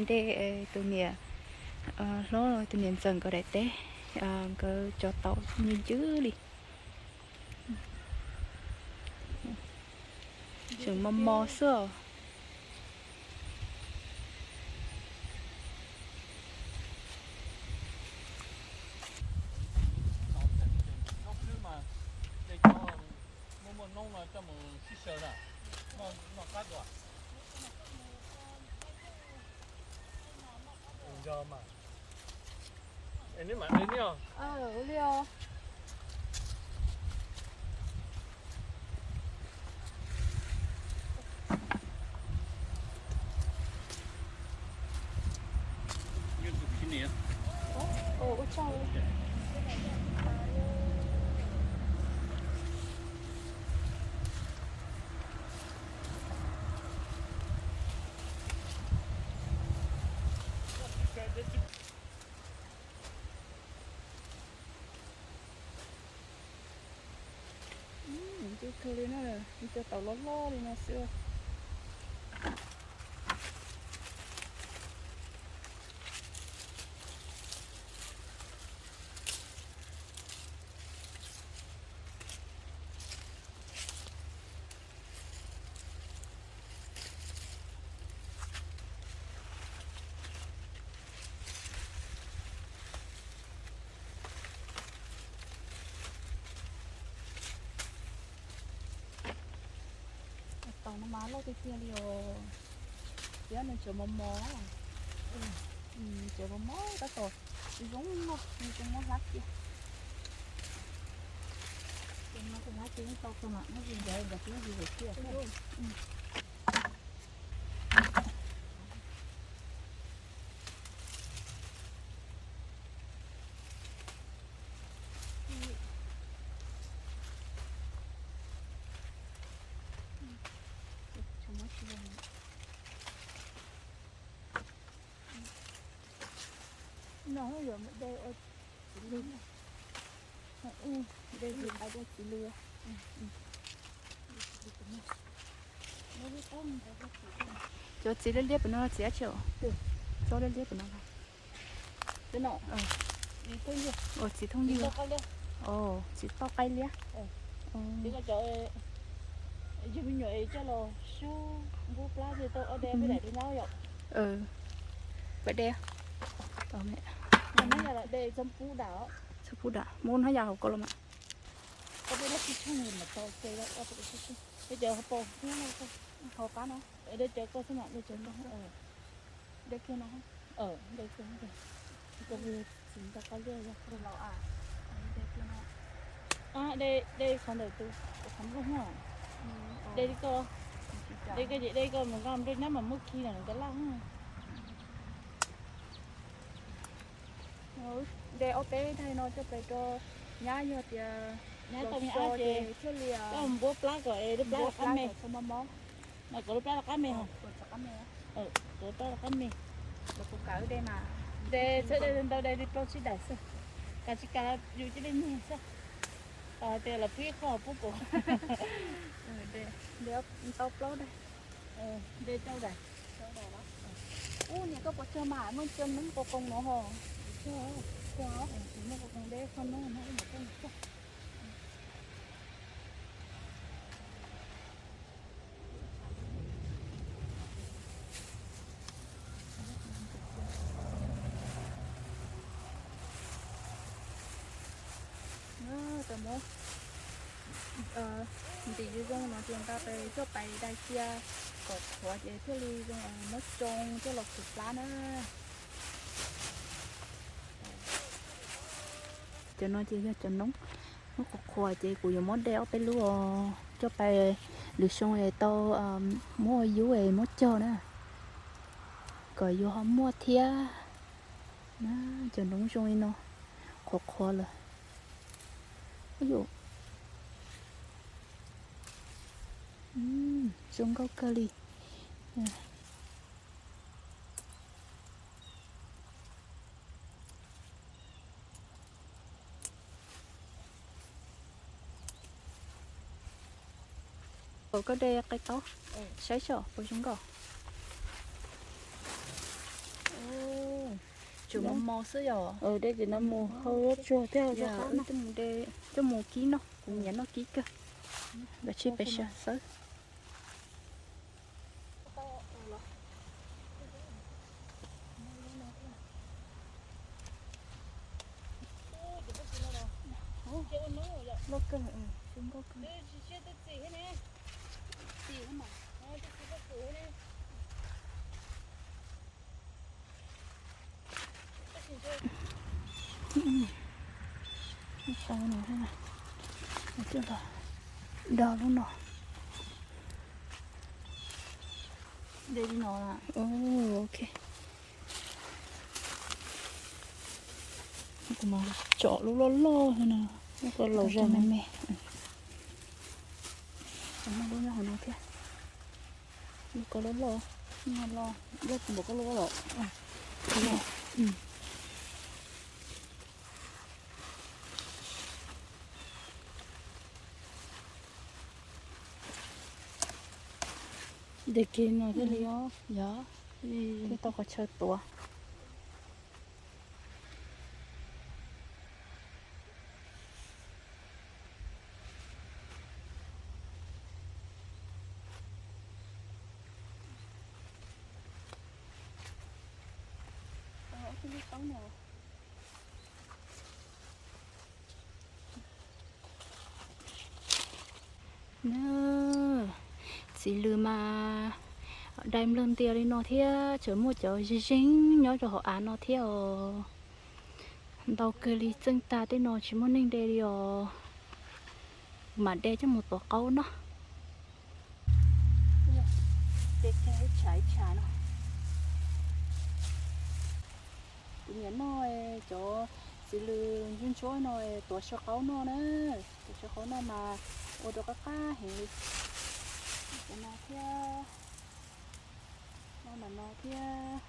Nte tus niam hlob tus niam ntxawm nkawd daim teb, nkawd cov tau ncw ncwb li, tseem mos mos xwb os. Ncw kawg li na, ib co tau loj loj li no xwb. Tau no mas loj tiag tiag li os. Thiab nws tseem mos mos, tseem mos mos tab tom zoo no, nws tseem muab hlab cia. Ces no tus hlab cia yeej tau kawg mas, muab zis ntawd nkawd twb zis lawm tiag. No yuav mus de ua txiv lws, de txiv lws. Cov txiv liab liab pem no txiv dab tsi? Txiv liab liab pem no. Txiv thooj ywg. Txiv toj qaib liab. Yog me nyuam coj los sub npub plab tau ob de peb daim dub nyab yom. Pab de. Txhob pub dam, muab hnab yas hauv ko los mas. Peb cov hauv qab no. De kiag no. De qhov ntawm tus qhov nplooj no. De li ko, de ko ces de ko mus nqa nroj nyab mas muab khi no nws ka laj. De ob peb daim no coj pem rau nyab, yog tias nyab tau me ab ces thiaj li coj npua plab kom lub plab rov qab me. Kom lub plab rov qab me. Kom lub plab rov qab me. De txhawb de ntau de li plaub tsib daim xwb, kav tsis kav yus cia li nyiag xwb. Tos hais tias lawv pub ib qho pub kuv. De tau plaub daim. De rau daim. Ub, niam koj puas tsawg mas muaj cov noob qos qoos no ho? Muaj qos qoos de qhov no no ib yam koj mus cog. Tau muab ntim zoo zoo no ces nqa pem coj pais dai cia kom qhuav ces thiaj li zoo muab tsoo coj los khuv plab na. Cov no ces yog cov noob, noob qhuav qhuav ces kuv yuav muab de ob peb lub coj pais lwm xyoo es tau muab ua yub es muab cog na, kom yus ho muaj thiab. Cov noob zoo li no, qhuav qhuav lawm. Zoo nkauj kawg li. Koj de qe taub saib seb puas zoo nkauj. Mos mos xwb yom. Dej tim no mus hau zuj zus thiab. Coj mus kib noj, kuv nyiam noj kib kawg. Kav tsij peb sawv xwb. Sau no thiab, coj los do lub no. De li no. Ok. Kuv mam tsom lub loj loj no, lub ko los zog me me. Tsom lub nyob hauv no thiab. Lub ko loj loj, loj npaum ko loj los. De kiag no thiaj li os. Yog, thiaj tau qhov chaw tuav. Na, txiv lws mas dai nplawg ntias li no thiab, tseem muaj cov zeeg zeeg nyob rau hauv av no thiab os. Ntau kawg li, txeej tag tej no tsis muaj neeg de li os. Kuv mam de coj mus tuav qaub noj. De kiag ib tshav ib tshav no. Kuv nyiam noj cov txiv lws ntsuab ntsuab no, tuav saw qaub noj na. Tuav saw qaub noj mas ua rau qab qab heev li. Cov no thiab, noj mas no thiab.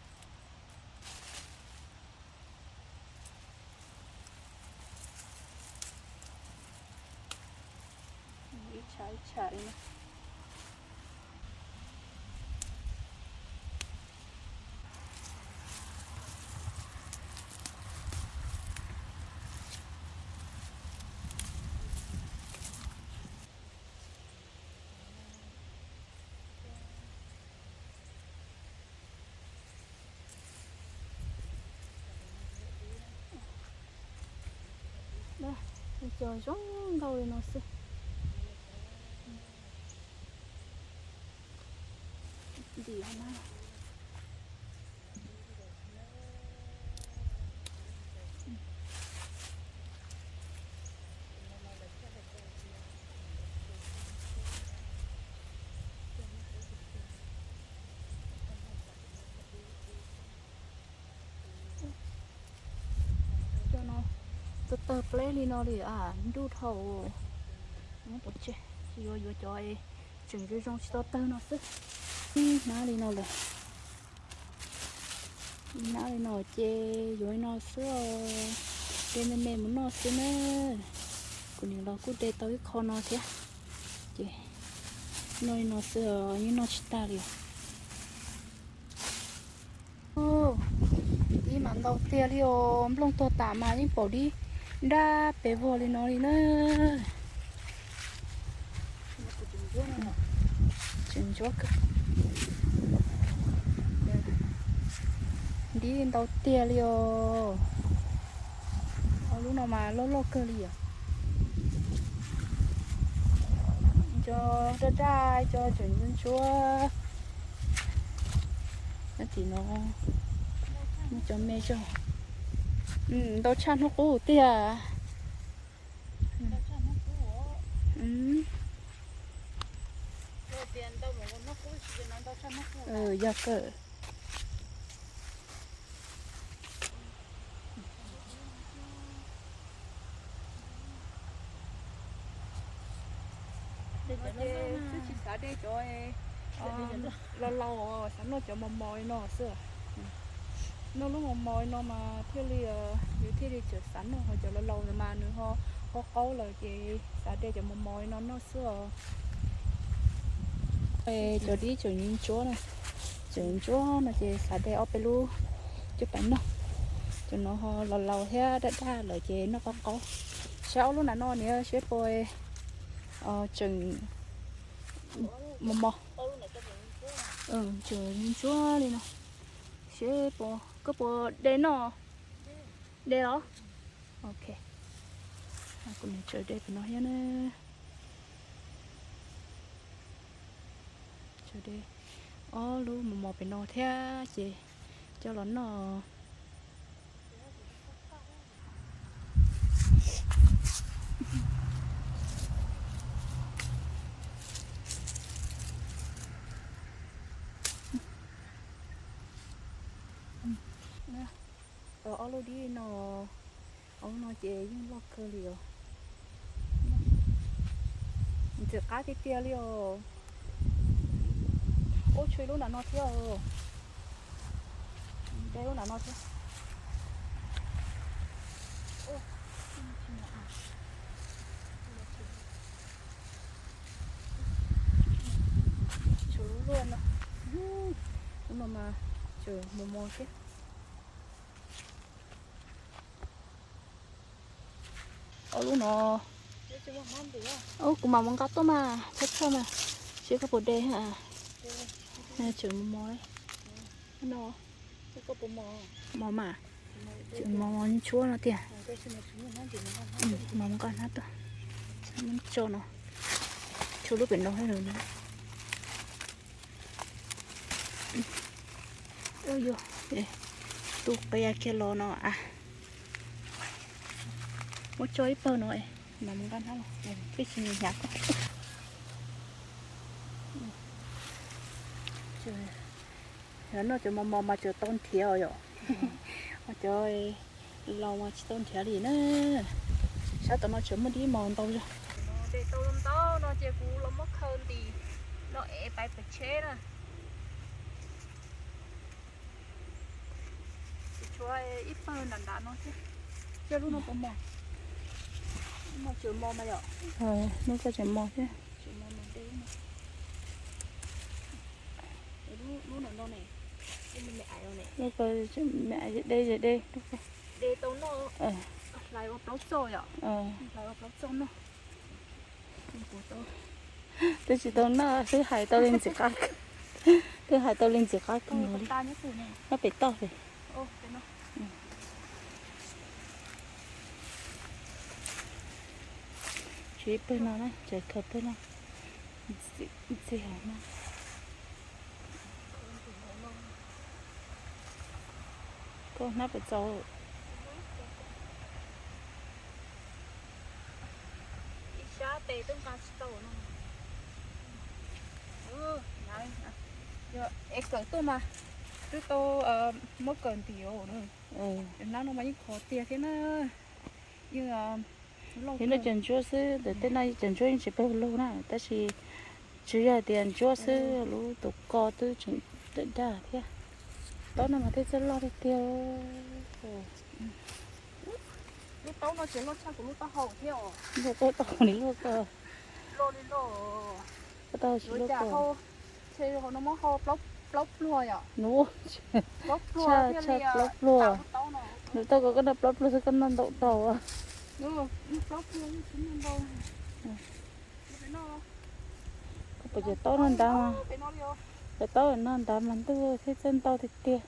Ib tshav ib tshav li no. Cov zoo nkauj li no xwb. Ntim na. Cov no tawg tawg pleb li no li, nruj dhau. Pov tseg, tsis yuav, yuav cov tseem zoo zoo tsis tau tawg no xwb. Ib hnab li no lawm. Ib hnab li no ces yuav li no xwb os. De me me mus noj xwb na. Kuv niam los kuj de tau ib qho no thiab. Ces noj li no xwb os, yeej noj tsis tag li os. Dib mas ntau tiag li os, nplooj tuag tas mas yeej pom dib nrab pes vog li no li na. Tseem ntsuab kawg. Dib ntau tiag li os. Lub no mas loj loj kawg li os. Cov daj daj, cov tseem ntsuab. Tim no muaj cov me zog. Ntau tshaj hnub qub tiag. Yog kawg. Twb tsis xav de cov laus laus, xav noj cov mos mos li no xwb. Noj lub mos mos li no mas thiaj li, yus thiaj li tseem xav noj, ho cov laus laus ntawd mas nws ho qaub qaub lawm ces xav de cov mos mos li no noj xwb os. Cov dib tseem ntsuab na, tseem ntsuab no ces xav de ob peb lub coj pais noj. Cov no ho laus laus thiab daj daj lawm ces noj qaub qaub. Saib ob lub nram no niam, seb puas tseem mos mos. Tseem ntsuab li no. Seb puas, koj puas de noj? De los? Ok. Kuv niam tseem de pem no thiab na. Tseem de ob lub mos mos pem no thiab ces coj los noj. Ob lub dib no, ob lub no ces yeej loj kawg li os. Ntxim qab tiag tiag li os. Ub, tshuav ib lub nram no thiab os. De lub nram no thiab. Tshuav lub luaj no. Lub no mas tseem mos mos thiab. Ob lub no. Ub, kuv mam mus nqa tuaj mas, thawj thawj mas, seb koj puas de. Tseem mos mos li no. Mos mas, tseem mos mos ntsuab no tiag. Mam mus nqa hnab tuaj, tso no, tshuav lub pem no thiab. Ua yog tus qia kiag los no a. Muab tso ib pawg no, mam mus nqa hnab los, peb tsis hnyav koj. Noj cov mos mos mas tseem tau nrhiav os yom. Cov laus mas tsis tau nrhiav li na. Sab tom no tseem muaj dib mos ntau zog. De tau ntau no ces kuv los muab khaws ntim no es pais pem tsheb na. Tshuav ib pawg nram nram no thiab. Coj lub no puas mos? Lub no tseem mos mas yom. Lub ko tseem mos thiab. Lub no ne, lub ko me me de de de. De tau noj, hlais ua plaub txoj yom. Hlais ua plaub txoj noj. Twb tsis tau noj, twb hais tau li ntxim qab, twb hais tau li ntxim qab kawg nkaus li. Nyob pem toj pem. Tshuav ib pawg no na, tseem khaws pawg no. Ntxim hauv no. Koj hnab puas txaus? Ib sab tes twb nqa tsis tau no. Es kawm tuaj mas twb tau muab kawm ntim os. Hnab no mas yeej khov tiag thiab na. Yeej, yeej noj cov ntsuab xwb, ntawm tej no cov ntsuab yeej tsis pawg lug na, tab sis tsuas yog tias ntsuab xwb, lub tus ko twb tseem daj daj thiab. Taub no mas tej txoj loj tiag tiag. Lub taub no tseem loj tshaj kuv lub taub hau thiab os. Loj taub hau ni loj koj. Loj li loj. Koj taub hau tsis loj koj. Ntshe hauv no muab hau plaub pluag yom. Nws tshaj plaub pluag. Nws tau kom koj noj plaub pluag xwb koj noj ntau tau. Koj puas cov taub no ntab, cov taub no ntab mas ntuj thiab txawj ntau tiag tiag.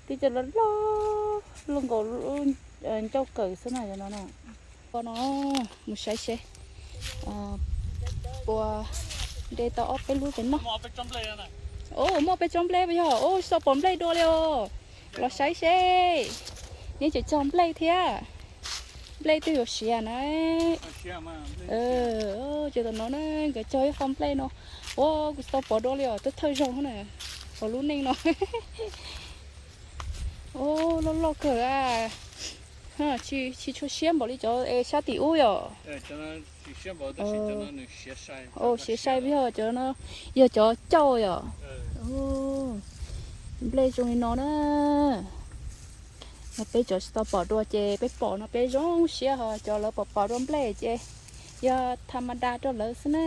Twb cov loj loj luaj nkaus lub ncauj kawm xwb na cov no na. Ua no mus saib seb puas de tau ob peb lub pem no. Muaj peb tsob nplej puas yog? Tsis tau pom nplej dua li os. Los saib seb. Neb tseem cog nplej thiab. Nplej twb yuav siav na. Ces tam no na nkawd cog ib qho nplej no. Ua kuv tsis tau pom dua li os, twb thawj zaug na. Pom lub neej no. Loj loj kawg a. Tsis tshua siab npaum li cov es sab tim ub yom. Siav sai yog cov no, yog cov cauj yom. Nplej zoo li no na. Peb cov tsis tau pom dua ces peb pom no peb zoo siab, ho cov lawv pom pom dua nplej ces yog tha ma da rau lawv xwb na.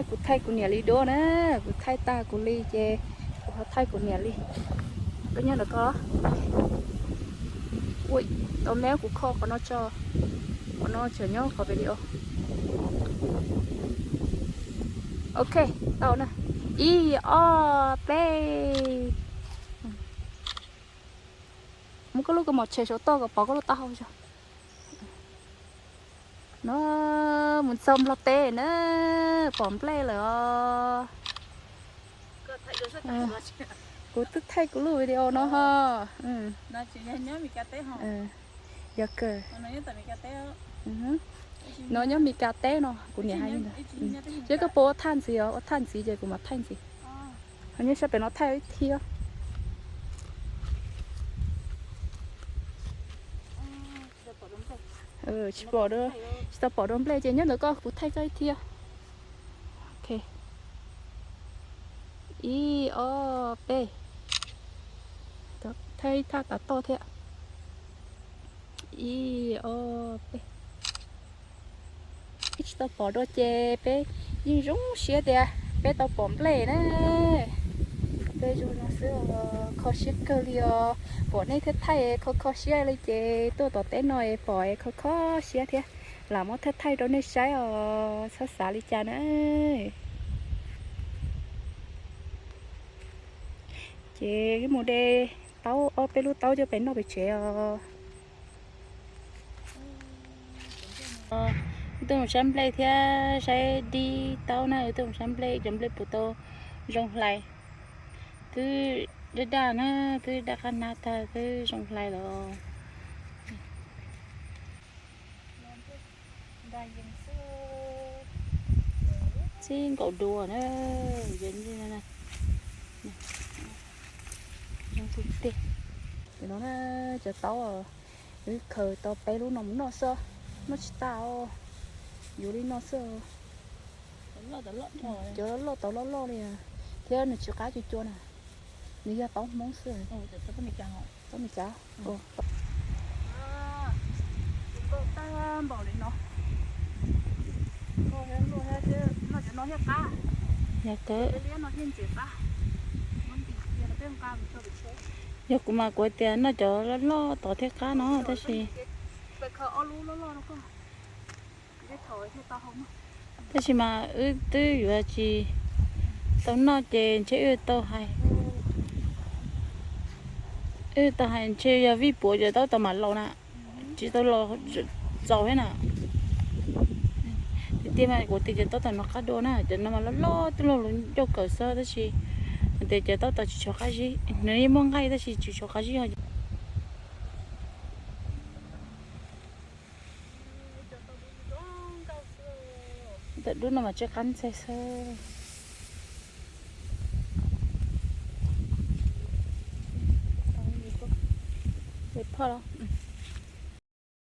Kuv thaij kuv niam li dua na, kuv thaij tag kuv li ces kuv ho thaij kuv niam li. Koj nyob ntawm ko. Ui, tau me kuv kho qhov no tso, qhov no tseem nyob qhov video. Ok, tau na. Ib, ob, peb. Muab koj lub kaus mom tshem saum toj kom pom koj lub taub hau tso. No, mus txog Nplog teb na, pom nplej lawm os. Kuv twb thaij kuv lub video no ho. Yog kawg. No nyob Mes Kas teb no, kuv niam hais li ntawd. Ces koj puas ua thaj ntxiv os? Ua thaj ntxiv ces kuv mam thaij ntxiv. Ho nyob sab pem no thaij ib thiab. Tsis pom, tsis tau pom dua nplej ces nyob ntawm koj, kuv thaij koj ib thiab. Ok. Ib, ob, peb. Thaij ib thaj tav toj thiab. Ib, ob, peb. Ib, tsis tau pom dua ces peb yeej zoo siab tias peb tau pom nplej na. Nplej zoo no xwb, kho siab kawg li os. Pom nej thaij thaij kho kho siab li ces tuaj tom teb no es pom es kho kho siab thiab. Lam muab thaij thaij rau nej saib os, txhob xav li cas na. Ces wb mus de taub, ob peb lub taub coj pem noj pem tsev os. Wb tuaj mus saib nplej thiab saib dib taub na, wb tuaj mus saib nplej, cov nplej puas tau zoo hlais. Twb daj daj na, twb daj qab nab tag twb zoo hlais lawm. Txij nkaus dua na, zoo tiag tiag. Cov taub, wb khaws tau peb lub no mus noj xwb, noj tsis tas os. Yuav li no xwb. Cov loj loj, taub loj loj li, thiab nws tsis qab cua cua na. Nws yog taub Hmoob xwb. Taub Mes Kas. Nkauj tag npaum li no. Noj cov no thiaj qab. Yog kawg. Yog kuv mas kuv tias noj cov loj loj tod thiaj qab no, tab sis, tab sis mas wb twb yuav tsis tau noj ces ntshe wb tau hais, wb tau hais ntshe yog vij puav cov taub tau mam laus na, tsis tau laus txaus thiab na. Tiag tiag mas kuv tias cov taub tom no qab dua na, cov no mas loj loj twb luaj luag ncauj kawm xwb, tab sis tias cov taub tom tsis tshua qab zib, nws yeej muaj nqaij tab sis tsis tshua qab zib ho. Tam dub no mas tsis qab ntxeg xwb. Phoj los.